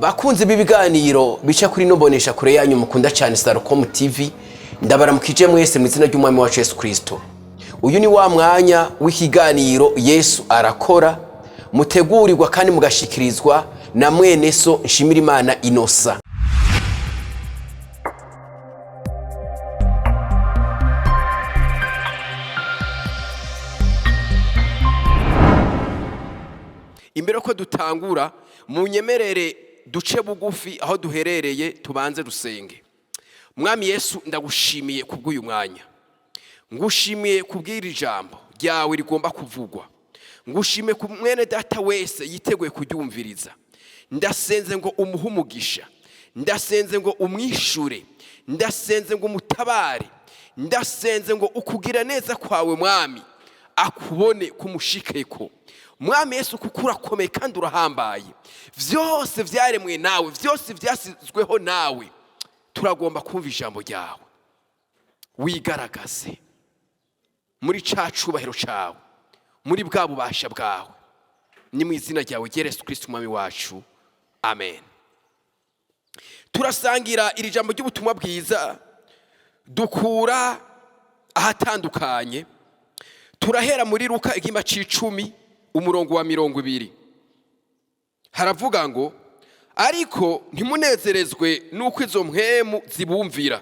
Bakunzi b'ibiganiro bica kuri ino mbonesha kure yanyu mukunda cyane, Sarcom TV, ndabaramukije mwese mu izina ry'Umwami wacu Yesu Kristo. Uyu ni wa mwanya w'ikiganiro Yesu Arakora, mutegurirwa kandi mugashikirizwa na mwene so Nshimirimana Inosa. Imbere ko dutangura, munyemerere duce bugufi aho duherereye, tubanze dusenge. Mwami Yesu, ndagushimiye kubw'uyu mwanya, ngushimiye kubw'iri jambo ryawe rigomba kuvugwa, ngushimiye ku mwene data wese yiteguye kuryumviriza. Ndasenze ngo umuhe umugisha, ndasenze ngo umwishure, ndasenze ngo umutabare, ndasenze ngo ukugira neza kwawe, Mwami, akubone kumushikeko. Mwami Yesu, kuko urakomeye kandi urahambaye, vyose vyaremwe nawe, vyose vyasizweho nawe. Turagomba kumva ijambo ryawe, wigaragaze muri ca cubahiro cawe, muri bwa bubasha bwawe. Ni mu izina ryawe ryera, Yesu Kristo Umwami wacu, amen. Turasangira iri jambo ry'ubutumwa bwiza dukura ahatandukanye. Turahera muri Luka igihimba c'icumi, umurongo wa 20. Haravuga ngo: "Ariko ntimunezerezwe n'uko izo mpwemu zibumvira,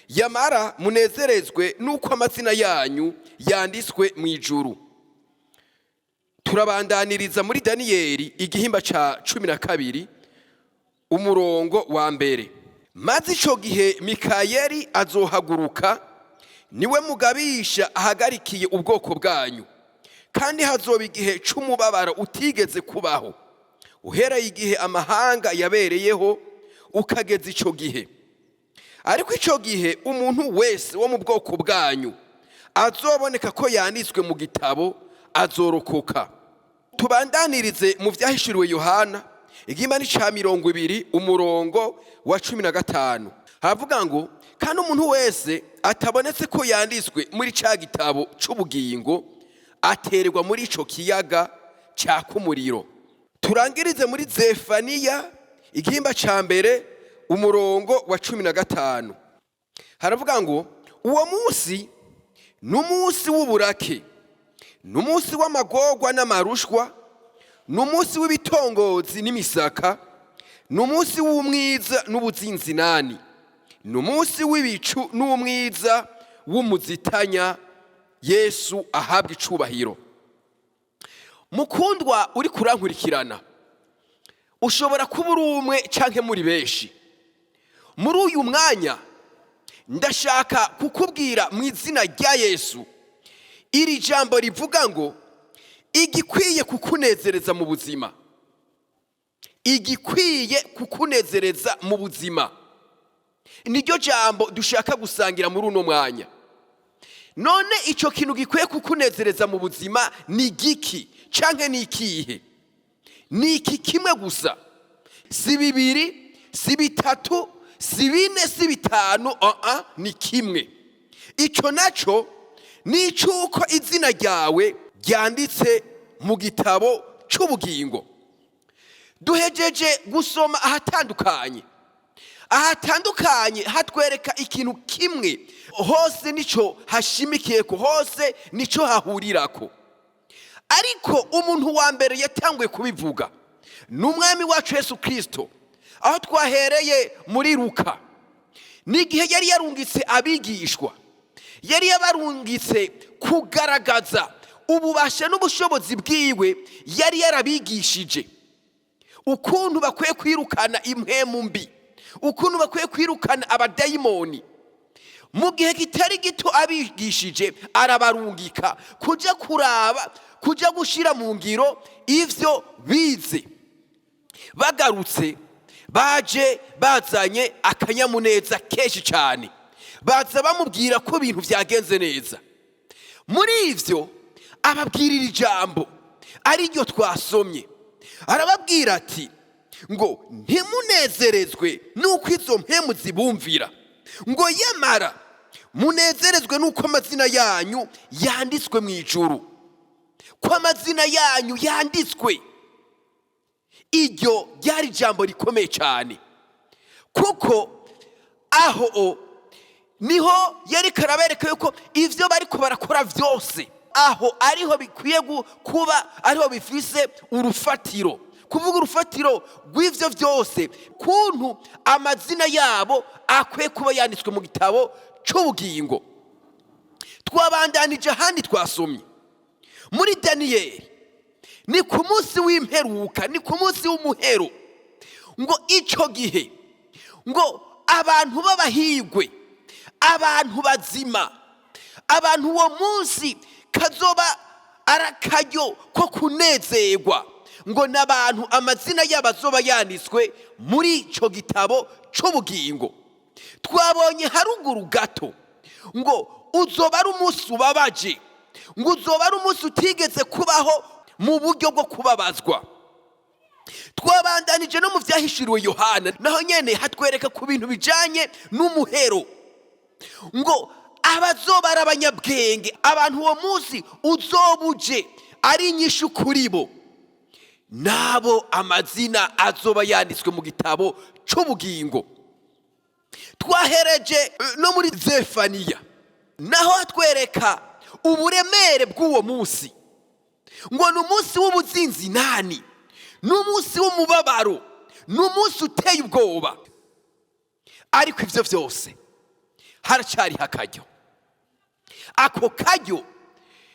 yamara munezerezwe n'uko amazina yanyu yanditswe mu ijuru." Turabandaniriza muri Daniyeli igihimba ca 12, umurongo wa 1: "Maze ico gihe Mikayeli azohaguruka, niwe mugabisha ahagarikiye ubwoko bwanyu, kandi hazoba igihe c'umubabaro utigeze kubaho uhereye igihe amahanga yabereyeho ukageza ico gihe. Ariko ico gihe umuntu wese wo mu bwoko bwanyu azoboneka ko yanditswe mu gitabo azorokoka." Tubandanirize mu Vyahishuriwe Yohana igihimba ca 20, umurongo wa 15. Haravuga ngo: "Kandi umuntu wese atabonetse ko yanditswe muri ca gitabo c'ubugingo aterwa muri ico kiyaga caka umuriro." Turangirize muri Zefaniya igihimba ca 1, umurongo wa 15. Haravuga ngo: "Uwo munsi ni umunsi w'uburake, ni umunsi w'amagorwa n'amarushwa, ni umunsi w'ibitongozi n'imisaka, ni umunsi w'umwiza n'ubuzinzinani, ni umunsi w'ibicu n'umwiza w'umuzitanya." Yesu ahabwa icubahiro. Mukundwa uri kurankurikirana, ushobora kuba uri umwe canke muri benshi muri uyu mwanya. Ndashaka kukubwira mu izina rya Yesu iri jambo rivuga ngo: igikwiye kukunezereza mu buzima, igikwiye kukunezereza mu buzima, niryo jambo dushaka gusangira muri uno mwanya. None icyo kintu gikwiye kukunezereza mu buzima ni giki canke ni ikihe? Ni iki kimwe gusa, si bibiri, si bitatu, si bine, si bitanu, ni kimwe. Icyo nacyo ni icy'uko izina ryawe ryanditse mu gitabo cy'ubugingo. Duhejeje gusoma ahatandukanye, ahatandukanye hatwereka ikintu kimwe, hose nicyo hashimikiye ko, hose nicyo hahurirako. Ariko umuntu wa mbere yatanguye kubivuga ni Umwami wacu Yesu Kirisito. Aho twahereye muri Luka, n'igihe yari yarungitse abigishwa, yari yabarungitse kugaragaza ububasha n'ubushobozi bwiwe. Yari yarabigishije ukuntu bakwiye kwirukana impwemu mbi, ukuntu bakwiye kwirukana abadayimoni. Mu gihe kitari gito abigishije, arabarungika kujya kuraba, kujya gushyira mu ngiro ivyo bize. Bagarutse, baje bazanye akanyamuneza kenshi cyane, baza bamubwira ko ibintu byagenze neza. Muri ivyo ababwirira ijambo ariryo twasomye. Arababwira ati ngo: "Ntimunezerezwe nuko izo mpemu zibumvira, ngo yamara munezerezwe nuko amazina yanyu yanditswe mu ijuru." Ko amazina yanyu yanditswe. Iryo ryari ijambo rikomeye cyane, kuko aho niho yari karabereka yuko ibyo bariko barakora byose aho ariho bikwiye kuba, ariho bifise urufatiro, kuvuga urufatiro rw'ibyo byose, kuntu amazina yabo akwiye kuba yanditswe mu gitabo cy'ubugingo. Twabandanije ahandi twasomye muri Daniyeli, ni ku munsi w'imperuka, ni ku munsi w'umuhero, ngo icyo gihe ngo abantu b'abahigwe, abantu bazima, abantu uwo munsi kazoba ari akaryo ko kunezerwa, ngo n'abantu amazina yabo azoba yanditswe muri icyo gitabo cy'ubugingo. Twabonye haruguru gato ngo uzoba ari umunsi ubabaje, ngo uzoba ari umunsi utigeze kubaho mu buryo bwo kubabazwa. Twabandanije no mu Byahishuriwe Yohana, naho nyine hatwereka ku bintu bijyanye n'umuhero, ngo abazoba ari abanyabwenge, abantu uwo munsi uzobuje ari inyishu kuri bo, nabo amazina azoba yanditswe mu gitabo cy'ubugingo. Twahereje no muri Zefaniya, naho hatwereka uburemere bw'uwo munsi, ngo ni umunsi w'ubuzinzinani, ni umunsi w'umubabaro, ni umunsi uteye ubwoba. Ariko ibyo byose haracyariho akaryo. Ako karyo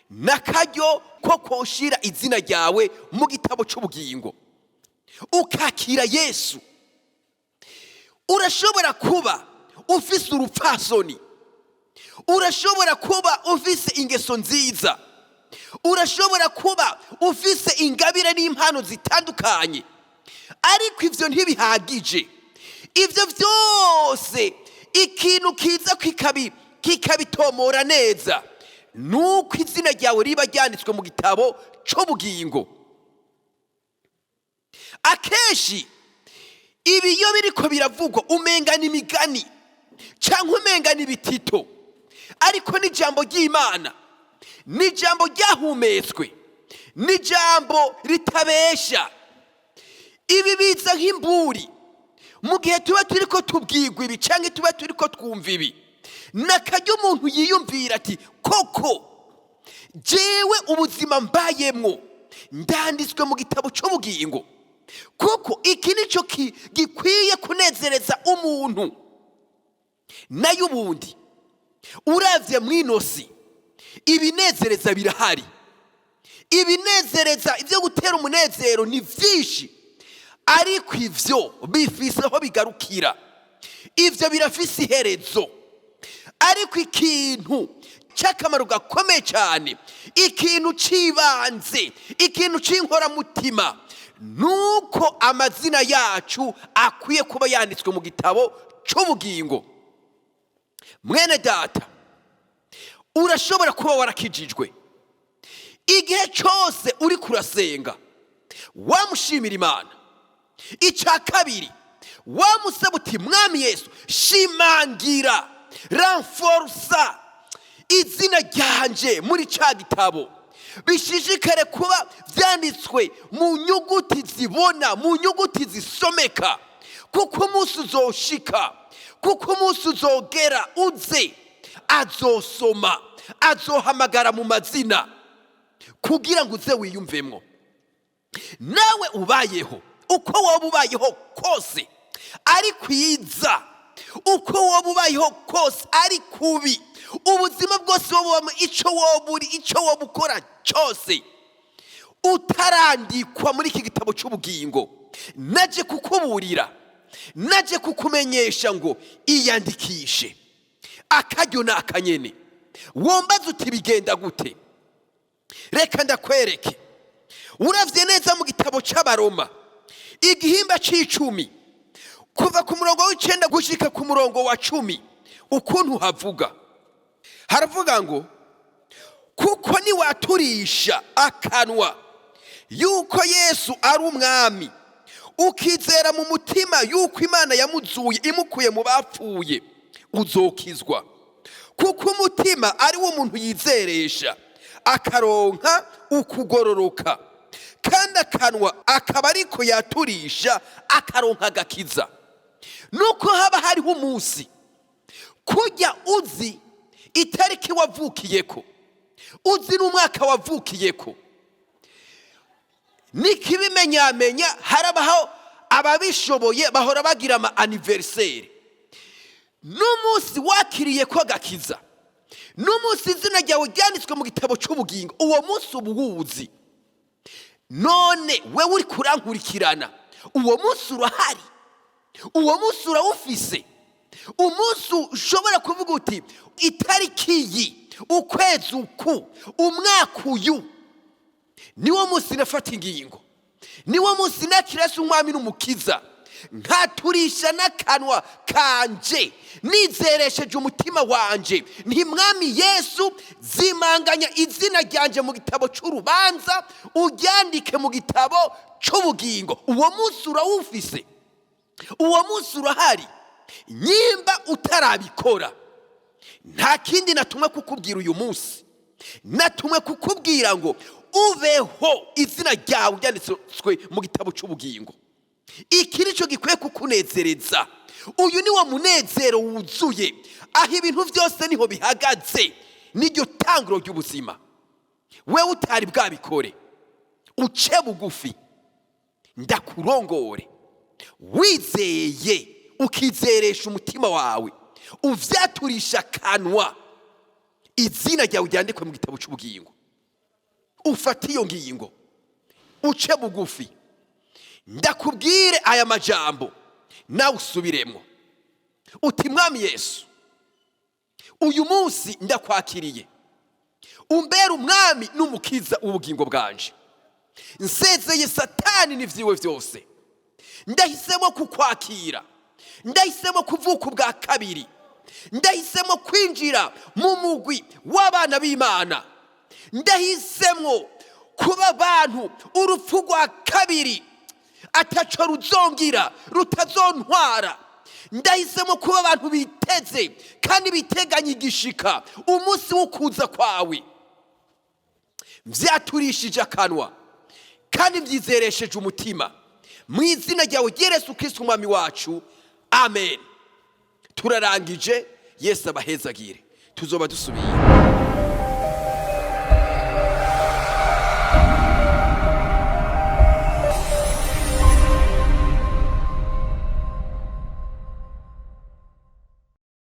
ni akaryo ko koshira izina ryawe mu gitabo cy'ubugingo, ukakira Yesu. Urashobora kuba ufise urupfasoni, urashobora kuba ufise ingeso nziza, urashobora kuba ufise ingabire n'impano zitandukanye, ariko ibyo ntibihagije. Ibyo byose ikintu kiza kikabitomora neza nuko izina ryawe riba ryanditswe mu gitabo cy'ubugingo. Akenshi ibi iyo biriko biravugwa umenga ni imigani cyangwa umenga ni ibitito, ariko n'ijambo ry'Imana, ni ijambo ryahumetswe, ni ijambo ritabesha. Ibi biza nk'imburi mu gihe tuba turi ko tubwirwa ibi cyangwa tuba turi ko twumva ibi, n'akaryo umuntu yiyumvira ati: koko jewe ubuzima mbayemwo ndanditswe mu gitabo cy'ubugingo? Kuko iki nicyo gikwiye kunezereza umuntu. Nayo ubundi uravye mw'inosi, ibinezereza birahari, ibinezereza, ibyo gutera umunezero ni byinshi, ariko ivyo bifise aho bigarukira, ivyo birafise iherezo. Ariko ikintu cy'akamaro gakomeye cyane, ikintu cy'ibanze, ikintu cy'inkoramutima, nuko amazina yacu akwiye kuba yanditswe mu gitabo cy'ubugingo. Mwene data, urashobora kuba warakijijwe. Igihe cyose uri kurasenga wamushimira Imana. Icya kabiri, wamusaba uti: Mwami Yesu, shimangira, renforça izina ryanje muri cya gitabo, bishishikare kuba byanditswe mu nyuguti zibona, mu nyuguti zisomeka, kuko umunsi uzoshika, kuko umunsi uzogera uze azosoma, azohamagara mu mazina kugira ngo uze wiyumvemo. Nawe ubayeho uko woba ubayeho kose ari kwiza, uko woba ubayeho kose ari kubi, ubuzima bwose woba ubamo, icyo woba uri, icyo woba ukora cyose, utarandikwa muri iki gitabo cy'ubugingo, naje kukuburira, naje kukumenyesha ngo iyandikishe. Akaryo ni akanyene. Wombaza uti: bigenda gute? Reka ndakwereke. Uravye neza mu gitabo c'Abaroma, igihimba c'icumi, kuva ku murongo w'9 gushika ku murongo wa 10, ukuntu havuga, haravuga ngo: kuko niwaturisha akanwa yuko Yesu ari Umwami, ukizera mu mutima yuko Imana yamuzuye imukuye mu bapfuye, uzokizwa. Kuko umutima ari wo umuntu yizeresha Akaronka ukugororoka, kandi akanwa akaba ariko yaturisha akaronka agakiza. Nuko haba hariho umunsi kujya uzi itariki wavukiyeko, uzi n'umwaka wavukiyeko, n'ikibimenyamenya harabaho ababishoboye bahora bagira ama anniversaire. N'umunsi wakiriye ko agakiza, n'umunsi izina ryawe ryanditswe mu gitabo cy'ubugingo, uwo munsi uba uwuzi. None wewe uri kurankurikirana, uwo munsi urahari, uwo munsi urawufise, umunsi ushobora kuvuga uti: "Itariki iyi, ukwezi uku, umwaka uyu, niwo munsi nafata ingingo, niwo munsi nakira Yesu umwami n'umukiza, nkaturisha n'akanwa kanje, nizeresheje umutima wanje nti: 'Mwami Yesu, zimanganya izina ryanje mu gitabo cy'urubanza, uryandike mu gitabo cy'ubugingo.'" Uwo munsi urawufise, uwo munsi urahari. Nyimba utarabikora, nta kindi natumwe kukubwira uyu munsi, natumwe kukubwira ngo ubeho izina ryawe ryanditswe mu gitabo cy'ubugingo. Iki nicyo gikwiye kukunezereza. Uyu ni wo munezero wuzuye, aho ibintu byose niho bihagaze, n'iryo tanguro ry'ubuzima. Wewe utari bwabikore, uce bugufi ndakurongore. Wizeye, ukizeresha umutima wawe, uvyaturisha akanwa, izina ryawe ryandikwe mu gitabo cy'ubugingo. Ufate iyo ngingo, uce bugufi ndakubwire aya majambo, nawe usubiremo uti: "Mwami Yesu, uyu munsi ndakwakiriye, umbere umwami n'umukiza w'ubugingo bwanje. Nsezeye Satani n'ivyiwe byose, ndahisemo kukwakira, ndahisemo kuvuka ubwa kabiri, ndahisemo kwinjira mu mugwi w'abana b'Imana, ndahisemo kuba abantu urupfu rwa kabiri ataco ruzongira, rutazontwara. Ndahisemo kuba abantu biteze kandi biteganya igishika umunsi wo kuza kwawe. Vyaturishije akanwa kandi mbyizeresheje umutima, mu izina ryawe Yesu Kristo umwami wacu, amen." Turarangije. Yesu abahezagire, tuzoba dusubiye.